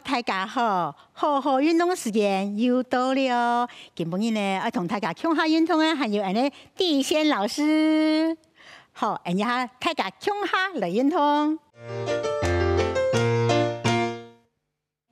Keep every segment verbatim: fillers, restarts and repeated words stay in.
大家好，好好運動个時間又到了。今晡日呢，愛同大家共下運動个還有𠊎等个地仙老師。好，𠊎等大家共下來運動。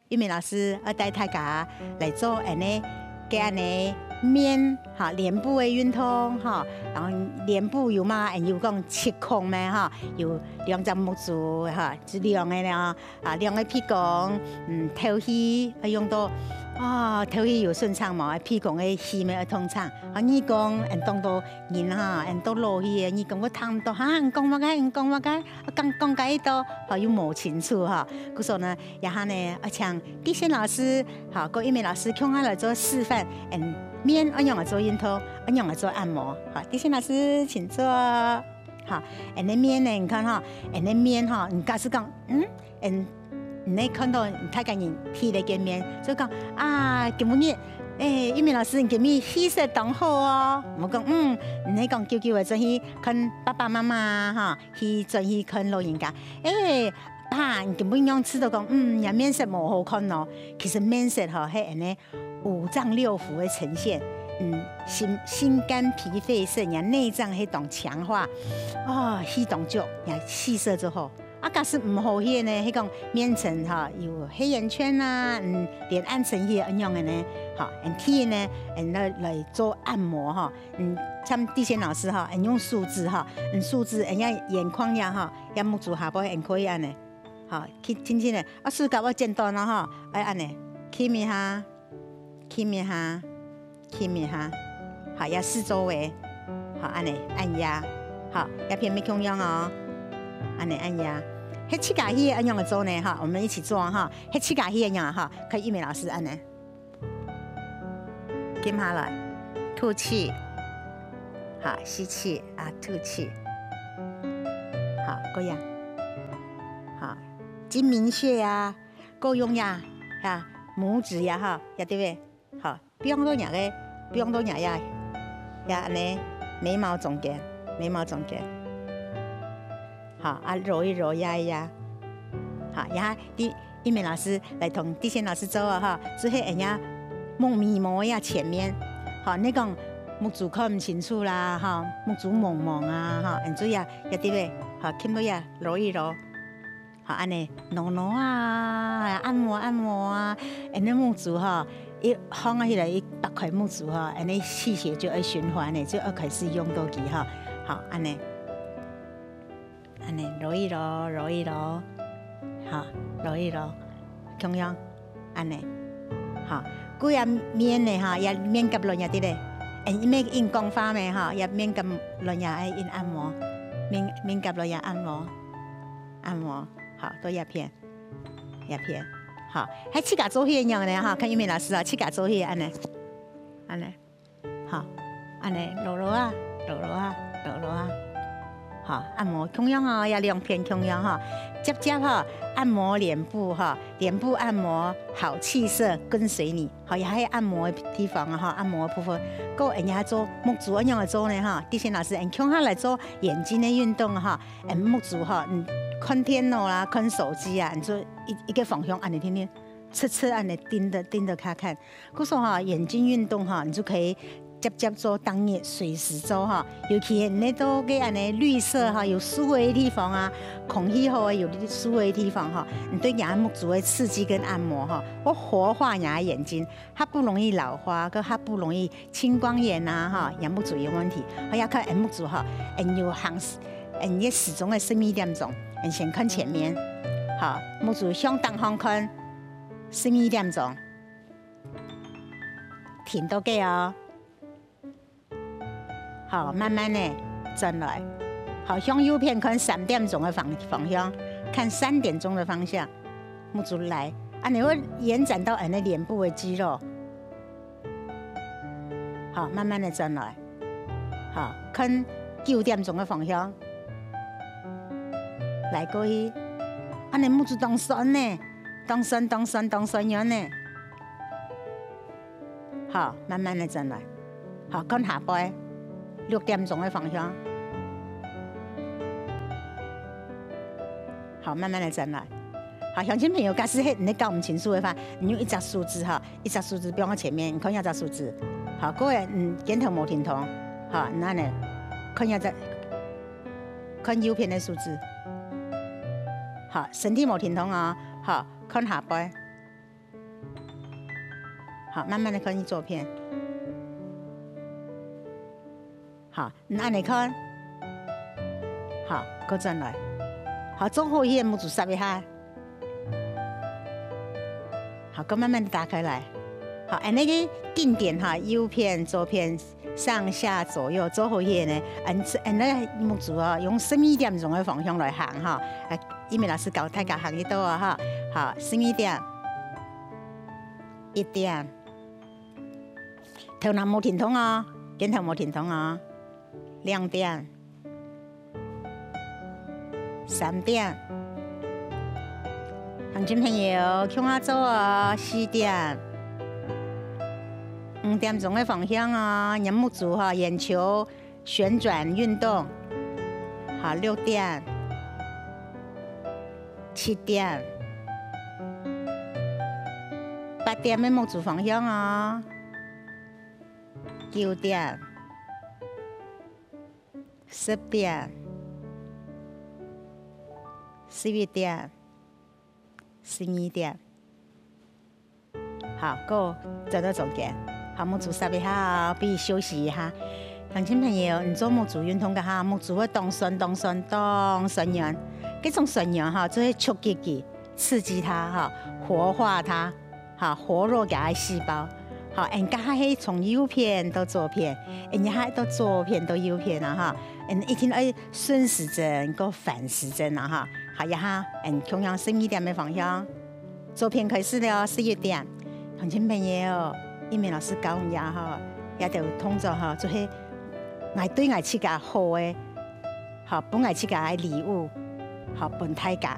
玉美老師愛帶大家來做𠊎等个該恁呢面哈，臉部个運動哈。然後臉部有嘛，𠊎等有講七孔咩哈，有兩隻目珠哈，就兩個了。 啊，兩個鼻公，嗯，透氣愛用到，啊，透氣有順暢無？鼻公个氣脈愛通暢。啊，耳公，𠊎等當多人哈，𠊎等老去个，耳公會聽毋到，哈，你講麼个，你講麼个，講，講該一到，哈，又無清楚哈。故所呢，這下呢，愛請地仙老師，哈，跟玉美老師共下來做示範，嗯，面愛仰般做運動，愛仰般做按摩。好，地仙老師，請坐。 好，𠊎等个面呢，你看哈，𠊎等个面哈，你假使講，嗯，𠊎等，你看到大家人貼了見面，就講，啊，今晡日，欸，玉美老師，你今晡日氣色當好哦。無講，嗯，你講久久个，轉去看爸爸媽媽啊，哈，去轉去看老人家。欸，爸，你今晡日仰試著講，嗯，這面色無好看哦。其實面色吼，係𠊎等个 五臟六腑个呈現，嗯，心，心肝脾肺腎，若內臟係當強化，哦，氣當足，若氣色就好。啊，假使毋好个呢，係講面層哈，有黑眼圈啊，嗯，臉暗沉去恁樣个呢，好，𠊎等呢，𠊎等來，來做按摩哈，嗯，像地仙老師哈，𠊎等用手指哈，嗯，手指，𠊎等个眼眶呀哈，這目珠下背，𠊎等可以恁呢，好，去輕輕个，啊，手甲愛剪短了哈，愛恁呢，輕一下。 輕一下，輕一下，好，這四周圍，好，恁呢按壓，好，這片乜共樣哦，恁呢按壓。係自家去恁樣个做呢，哈，我們一起做哈。係自家去恁樣哈，看玉美老師恁呢，撳下來，吐氣，好，吸氣啊，吐氣，好，這樣，好，盡明顯啊。 過用呀，哈，拇指呀，哈，也對不對？好，放到若个，放到若呀，呀，恁呢，眉毛中間，眉毛中間。好，啊，揉一揉，壓一壓。好，呀，地，玉美老師來同地仙老師做啊，哈，就係人家目眉毛呀前面，好，你講目珠看毋清楚啦，哈，目珠濛濛啊，哈，恁樣呀，也對不對？好，撳到呀，揉一揉。 好，恁呢，挪挪啊，按摩按摩啊，恁呢目珠哈，一放起來，一擘開目珠哈，恁呢氣血就會循環了，就會開始用到佢哈。好，恁呢，恁呢，揉一揉，揉一揉，好，揉一揉，共樣，恁呢，好，這下面呢哈，這面頰輪也對咧，哎，毋係硬講話咩哈，這面頰輪也愛硬按摩，面，面頰輪也按摩。 按摩，好，到這片，這片，好，還自家做起仰呢哈，看玉美老師啊，自家做起恁呢，恁呢，好，恁呢，揉揉啊，揉揉啊，揉揉啊，好，按摩共樣哦，這兩片共樣哈，接接哈，按摩臉部哈，臉部按摩，好氣色跟隨你，好，也係按摩的地方啊哈，按摩的部分，過人家做目珠恁樣來做呢哈，地仙老師，𠊎共下來做眼睛的運動啊哈。 嗯，目珠哈，你看電腦啦，看手機啊，你就一，一個方向恁呢定定，直直恁呢盯著，盯著佢看。故所哈，眼睛運動哈，你就可以接接做，當日隨時做哈。尤其你到該恁呢綠色哈，有樹个地方啊，空氣好个，有樹个地方哈，你對若目珠个刺激跟按摩哈，會活化若眼睛，較不容易老花，跟較不容易青光眼啊，哈，若目珠有問題，好，也看𠊎目珠哈，𠊎有行，𠊎个時鐘个十二點鐘，𠊎先看前面，好，目珠向頂項看，十二點鐘，停到該哦，好，慢慢个轉來，好，向右片看三點鐘个方，方向，看三點鐘个方向，目珠來，恁呢會延展到𠊎个臉部个肌肉。 好，慢慢个轉來。好，看九點鐘个方向。來過去。恁呢目珠當酸呢，當酸，當酸，當酸軟呢。好，慢慢个轉來。好，看下背，六點鐘个方向。好，慢慢个轉來。好，鄉親朋友，假使係你搞毋清楚个話，你用一隻手指哈，一隻手指放在前面，你看這隻手指，好，各位，嗯，肩頭無停動，好，你恁呢，看這隻，看右片个手指，好，身體無停動哦，好，看下背，好，慢慢的看你左片。 好，你恁呢看。好，過轉來。好，做好去个目珠眨一下。好，過慢慢的打開來。好，恁呢个定點哈，右片、左片、上下左右做好去个呢，恁恁呢目珠哦，用十二點鐘个方向來行哈。啊，一鳴老師教大家行一到啊哈。好，十二點，一點， 頭那無停動哦，肩頭無停動哦。兩點、三點，鄉親朋友，共下做哦，四點、五點鐘个方向哦，你目珠哈，眼球 旋轉運動。好，六點、七點、八點个目珠方向哦，九點、十點、十一點、 十二點。好，過轉到中間，好，目珠眨一下哦，分佢休息一下。鄉親朋友，你做目珠運動个哈，目珠會當痠、當痠、當痠軟。這種痠軟哈，就會刺激佢，刺激佢哈，活化佢，哈，活絡佢个細胞。好，恁這下係從右片到左片，恁這下到左片到右片啊哈，恁一定愛 順時針，過反時針啊哈。好，這下，嗯，共樣十二點个方向，左片開始了哦，十一點。鄉親朋友，一鳴老師教你啊哈，這兜動作哈，就係𠊎對𠊎自家好个，好，分𠊎自家个禮物，好，分大家。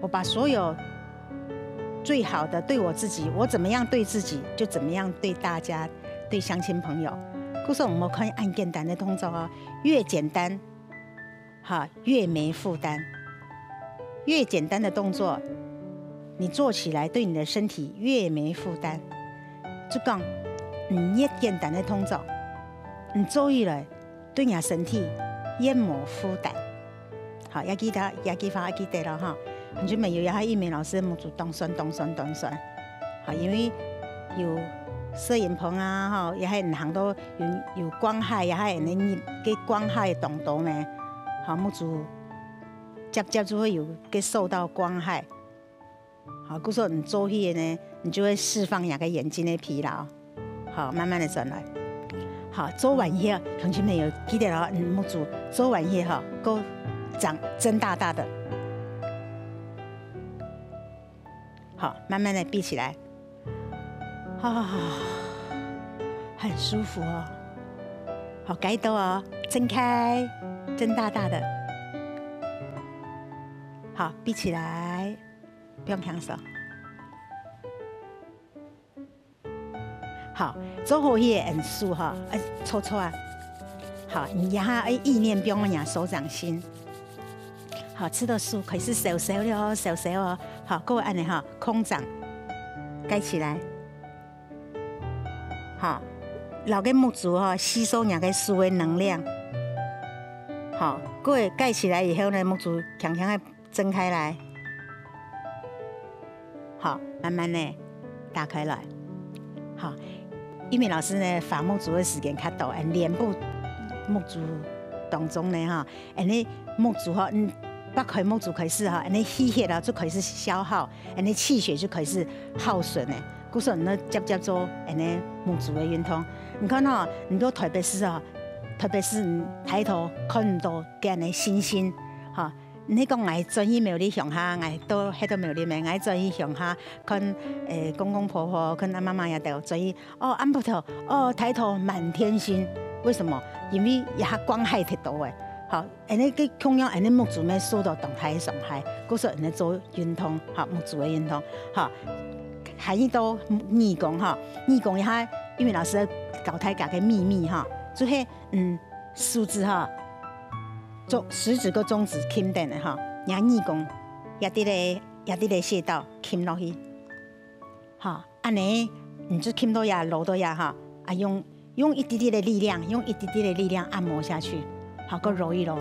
我把所有最好的對我自己，我怎麼樣對自己，就怎麼樣對大家，對鄉親朋友。故所毋好看恁簡單个動作哦，越簡單，哈，越沒負擔。越簡單的動作，你做起來對你的身體越沒負擔。就講，嗯，越簡單个動作，你做起來 對若身體越無負擔。好，這句話，這句話愛記得囉哈。鄉親朋友，這下一鳴老師个目珠當痠、當痠、當痠。好，因為有攝影棚啊，吼，這下你行到有，有光害，這下恁呢个光害當多咩？好，目珠漸漸就會有个受到光害。 好，故所你做戲个呢，你就會釋放若个眼睛个疲勞。好，慢慢的轉來。好，做完以後，鄉親朋友記得哦，你目珠做完以後，過張，睜大大的。好，慢慢的閉起來。啊，很舒服哦。好，該到哦，睜開，睜大大的。好，閉起來。 放輕鬆。好，做好戲个恩手哈，哎，搓搓啊。好，你這下愛意念放若手掌心。好，試著手開始燒燒了，燒燒哦。好，各位恁呢哈，空掌蓋起來。好，摎个目珠哈，吸收若个手个能量。好，各位蓋起來以後呢，目珠輕輕个 睜開來。好，慢慢的打開來。好，一鳴老師呢，畫目珠个時間較多，嗯，臉部目珠當中呢，哈，恁呢目珠哈，嗯，擘開目珠開始哈，恁呢氣血啊就開始消耗，恁呢氣血就開始耗損了。故所呢，輒輒做恁呢目珠个運動。你看哈，你到台北市啊，特別是你抬頭看到个恁呢星星，哈， 你講𠊎轉去苗栗鄉下，𠊎到，歇到苗栗咩，𠊎轉去鄉下看，誒，公公婆婆，看阿媽媽也都轉去，哦，暗晡頭，哦，抬頭滿天星。為什麼？因為這下光害忒多誒。好，恁呢个共樣，恁呢目珠咩受到當大个傷害，故所恁呢做運動，哈，目珠个運動，哈。還有到耳公哈，耳公這下，因為老師教大家个祕密哈，就係，嗯，手指哈， 中，食指跟中指輕點的哈，你看耳公，這兜个，這兜个穴道撳落去。好，恁呢，你就撳到這，摎到這哈，啊，用，用一滴滴个力量，用一滴滴个力量按摩下去。好，過揉一揉，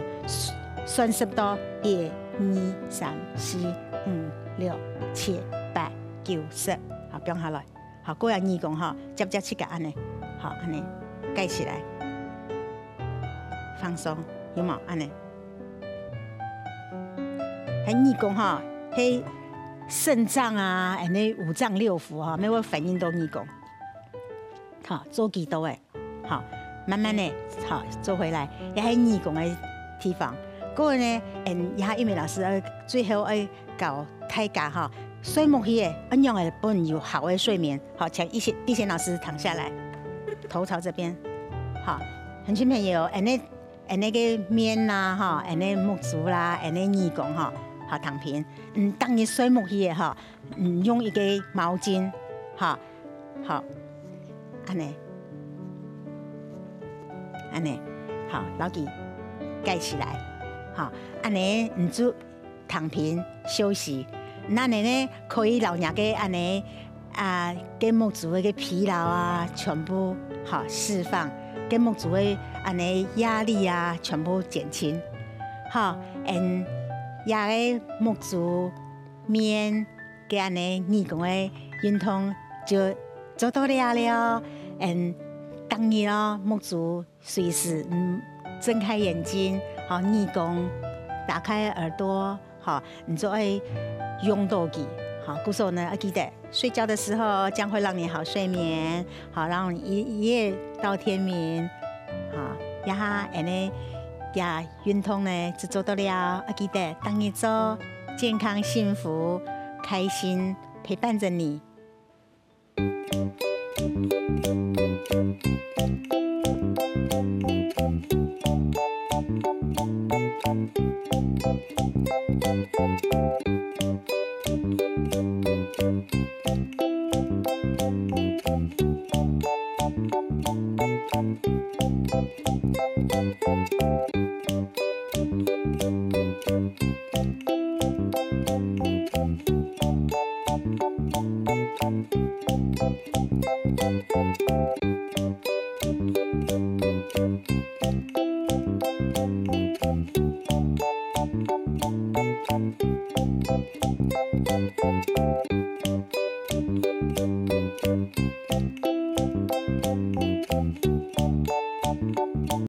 算十到一、二、三、四、五、六、七、八、九、十。好，放下來。好，過來耳公哈，接接自家恁呢。好，恁呢，蓋起來。放鬆，有無？恁呢。 該耳公哈，該腎臟啊，恁呢五臟六腑哈，乜會反應到耳公。好，做幾多个，好，慢慢个，好，做回來，這係耳公个地方。過後呢，嗯，這下玉美老師愛最後愛教大家哈，睡目去个，恁樣會分有好个睡眠。好，請一些，地賢老師躺下來，頭朝這邊。好，鄉親朋友，恁呢 恁呢个面啦，吼，恁呢目珠啦，恁呢耳公，吼，好，躺平。嗯，當你睡目去个，吼，嗯，用一个毛巾，吼，好，恁呢，恁呢，好，摎佢蓋起來，好，恁呢你就 躺平休息。恁呢呢，可以摎若个恁呢，啊，个目珠个个疲勞啊，全部，吼，釋放，个目珠个恁呢壓力啊，全部減輕。吼，嗯，這个目珠、面个恁呢耳公个運動就做到這了。嗯，當日哦，目珠 隨時，嗯，睜開眼睛，好，耳公，打開耳朵，好，你就愛用到佢，好，故所呢，要記得，睡覺的時候將會讓你好睡眠，好，讓你一，一夜到天明，好，這下恁呢，這運動呢，就做到了，要記得，當日做，健康、幸福、開心，陪伴著你。